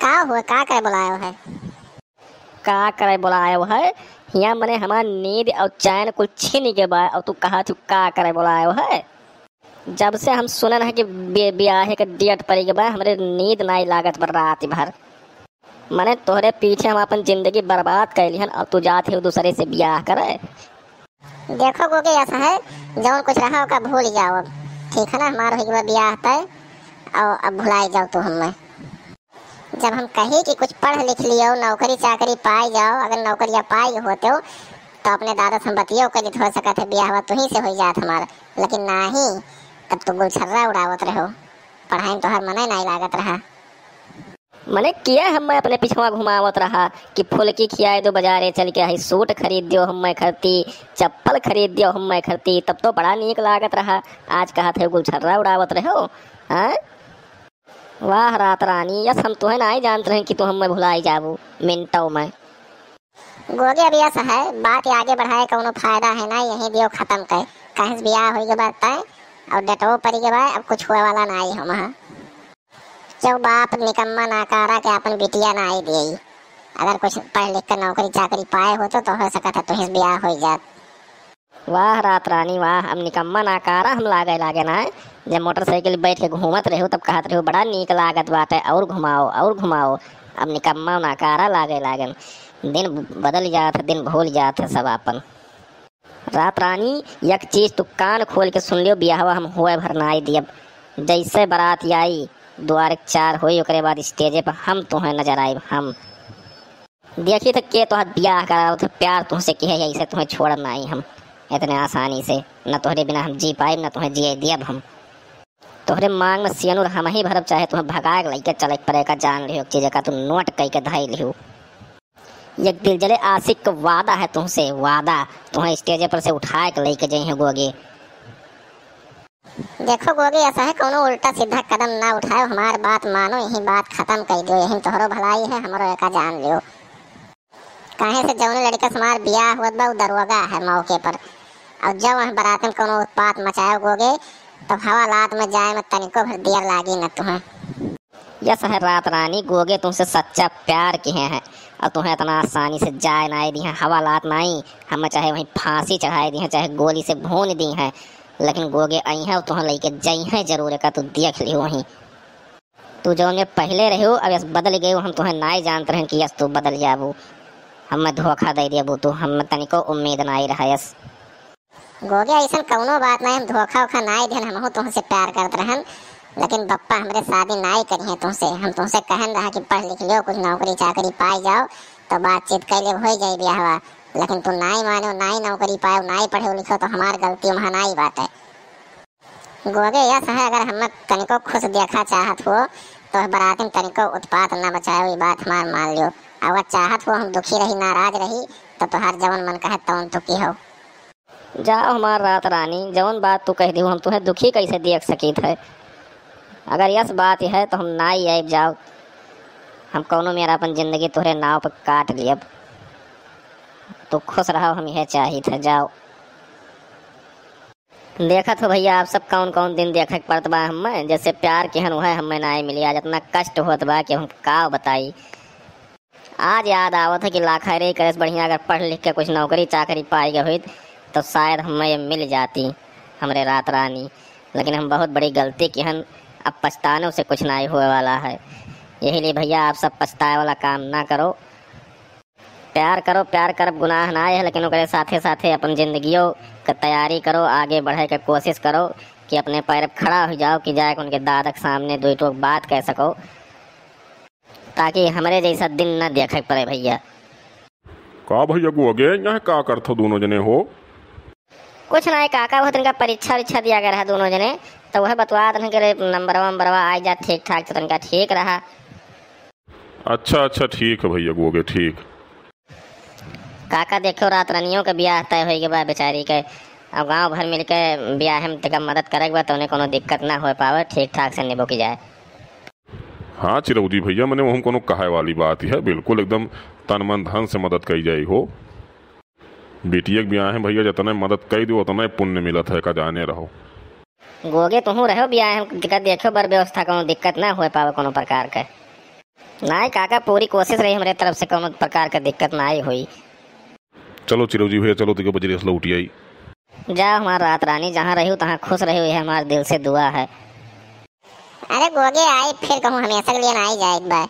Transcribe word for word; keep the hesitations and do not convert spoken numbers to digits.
का हुआ, का करे बोलायो है? का करे बोलायो है? हियाँ मने हमार नींद अउर चैन कुल छीन के बा, अउर तू कहत हू का करे बोलायो है? जब से हम सुनन है कि बे-, बियाहे के date पड़ी के बा, हमरे नींद नाई लागत बा रात भर। मने तोहरे पीछे हम आपन जिंदगी बर्बाद कइ लिहन, अउर तू जात हू दूसरे से बियाह करे। देखो गोगे, ऐसा है, जौन कुछ रहा ओका भूल जाओ अब, ठीक है ना? हमार होइ गवा बियाह तय, अउर अब भुलाई जाओ तू हमें। जब हम कही कि कुछ पढ़ लिख लियो, नौकरी चाकरी पाई जाओ, अगर नौकरिया पाई होते हो तो अपने दादा से हम बतियो कर लेत, हो सकत है बियाहवा तुही से होइ जात हमार, लेकिन नाही, तब तो गुलछर्रा उड़ावत रहो, पढ़ाई में तोहार मने नाई लागत रहा। मने किया हमें अपने पिछवा घुमावत रहा कि फुलकी खियाए दो बजारे चल के, हई सूट खरीद दियो हमें खरती, चप्पल खरीद दियो हमें खरती, तब तो बड़ा नीक लागत रहा। आज कहत है गुलछर्रा उड़ावत रहो, हाँ? वाह रात रानी, यस हम तुहे नाई जानत रहे कि तू हमें भुलाई जाबू मिनटों में। गोगे अब यस है, बात आगे बढ़ाए कौनो फायदा है ना, यहीं दियो खत्म कर। कहीं से बियाह होई के बाद तय और डेटवो पड़ी के बाद अब कुछ हुए वाला नाई हम, हाँ। क्यों बाप निकम्मा नाकारा के अपन बिटिया नाई दिए। अगर कुछ पढ़ लिख कर नौकरी चाकरी पाए हो तो, तो हो सकत है तुहिस बियाह होई जात। वाह रात रानी वाह, अब निकम्मा नाकारा हम लागे लागे ना। जब मोटरसाइकिल बैठ के घूमत रहो तब कहत रहो बड़ा नीक लागत बाटे, और घुमाओ और घुमाओ। अब निकम्मा नाकारा लागे लागन। दिन बदल जात है, दिन भूल जात है सब आपन। रात रानी, एक चीज तू कान खोल के सुन लियो, बियाहवा हम होए भर नाई दियब। जैसे बारात आई, द्वार के चार होई, ओकरे बाद स्टेजे पर हम तोहे नजर आइब, हम। देखी तो के तोहार बियाह करावत है, प्यार तुहसे किहे है, ऐसे तुहे छोड़ब नाई हम इतने आसानी से। न तोहरे बिना हम जी पाइब, न तुहे जिए दियब हम। तोहरे मांग में सियनुर हम ही भरब, चाहे तुहे भगाए के लइके चले के पड़े, का जान लिहो, एक चीज का तू नोट कई के धई लिहो। एक दिल जले आशिक का वादा है तुहसे, वादा। तुहे स्टेजे पर से उठाए के लइके जइहे गोगे। देखो गोगे, ऐसा है कौनो उल्टा सीधा कदम ना उठाओ, हमार बात मानो, यही बात खत्म कर दियो, यही तोहरो भलाई है, हमरो एका जान लियो। काहे से जौने लड़का से हमार बियाह होत बा, उ दरोगा है मौके पर, और जब वहाँ बारात में कौनो उत्पात मचाओ गोगे, तो हवा लात में जाए में तनिको भर दियर लागी न तुहे। यस है रात रानी, गोगे तुमसे सच्चा प्यार किहे हैं और तुहे इतना आसानी से जाए नाई दिहे, हवा लात नाई, हमें चाहे वहीं फांसी चढ़ाए दिहे, चाहे गोली से भून दिहे, लेकिन गोगे अइहे और तुहे लइके जइहे जरूर, एका तू देख लिहो वहीं। तू जौन में पहले रहो, अब यस बदल गयो, हम तुहे नाई जानत रहन कि यस तू बदल जाबू, हमें धोखा दे दियाबू तू, हमें तनिको उम्मीद नाई रहा यस। गोगे, अइसन कौनो बात नाई, हम धोखा वोखा नाई देन, हमहू तुहसे प्यार करत रहन, लेकिन बप्पा हमरे शादी नाई करिहे तुहसे। हम तुहसे कहन रहा कि पढ़ लिख लियो, कुछ नौकरी चाकरी पाई जाओ, तो बातचीत कैले होइ जाई बियाहवा, लेकिन तू नाई मानो, नाई नौकरी पाओ, नाई पढ़े लिखो, तो हमार गलती वहाँ नाई बात है। गोगे, यस है, अगर हम तनिको खुश देखा चाहत हो, तो बारात में तनिको उत्पात न मचाओ, ये बात हमार मान लियो। अगर चाहत हो हम दुखी रही, नाराज रही, तो तोहार जवन मन कहे तवन तू की हो। जाओ हमार रात रानी, जौन बात तू कह दिहू, हम तुहे दुखी कैसे देख सकीत है? अगर यस बात है तो हम नाई आइब, जाओ, हम कौनो मेर अपन जिंदगी तोहरे नाव पर काट लियब। तू खुश रहो, हम यह चाहित है, जाओ। देखत हो भैया, आप सब कौन कौन दिन देखे के पड़त बा हमें, जैसे प्यार किहन वह हमें नाई मिली। आज इतना कष्ट होत बा कि हम का बताई। आज याद आवत है कि लाखा रे करे से बढ़िया अगर पढ़ लिख के कुछ नौकरी चाकरी पाई गए होइत, तो शायद हमें ये मिल जाती, हमरे रात रानी। लेकिन हम बहुत बड़ी गलती किहन, अब पछताने से कुछ नाई होए वाला है। यही लिए भैया, आप सब पछताए वाला काम ना करो, प्यार करो। प्यार करब गुनाह नाई है, लेकिन ओकरे साथे साथे अपन जिंदगियों क तैयारी करो, आगे बढ़े के कोशिश करो कि अपने पैर पे खड़ा हो जाओ, कि जाके उनके दादा के सामने दुई टोक बात कह सको। ताकि हमरे जैसा दिन न देखे के पड़े भैया। का भैया गोगे, यहाँ का करत हो दोनों जने हो? कुछ ना है काका, वह तनका परीक्षा उरीक्षा दिया गया रहा दोनों जने, तो वह बतवा देन के नंबरवा वंबरवा आ जा ठीक ठाक, तो तनका ठीक रहा। अच्छा अच्छा, ठीक है भैया गोगे, ठीक। काका देखो, रात रानियों के बियाह तय होई के बा बेचारी के, अब गांव भर मिलके बियाह में तनका मदद करे के बा, तो उन्हें कोनो दिक्कत ना हो पावे, ठीक ठाक से निभो की जाए। हाँ चिरौदी भैया, मने वहम कोनो कहे वाली बात ही है, बिल्कुल एकदम तन मन धन से मदद कई जाई हो। बिटिया के बियाह है भैया, जितने मदद कई दो उतने पुण्य मिलत है, का जाने रहो। गोगे तुहूँ रहो बियाह में, दिक्कत देखो बर व्यवस्था कोनो दिक्कत ना हो पावे कोनो प्रकार के। नाहीं काका, पूरी कोशिश रही हमरे तरफ से, कउनो प्रकार क दिक्कत नाहीं होई। चलो चिरौजी भइया, चलो, तोके बजरिया से लौटि आई। जा हमार रात रानी, जहाँ रहिउ तहाँ खुश रहिउ, यह हमार दिल से दुआ है। अरे गोगे आई, फिर कहूँ हमेशा के लिए ना आई जाए एक बार।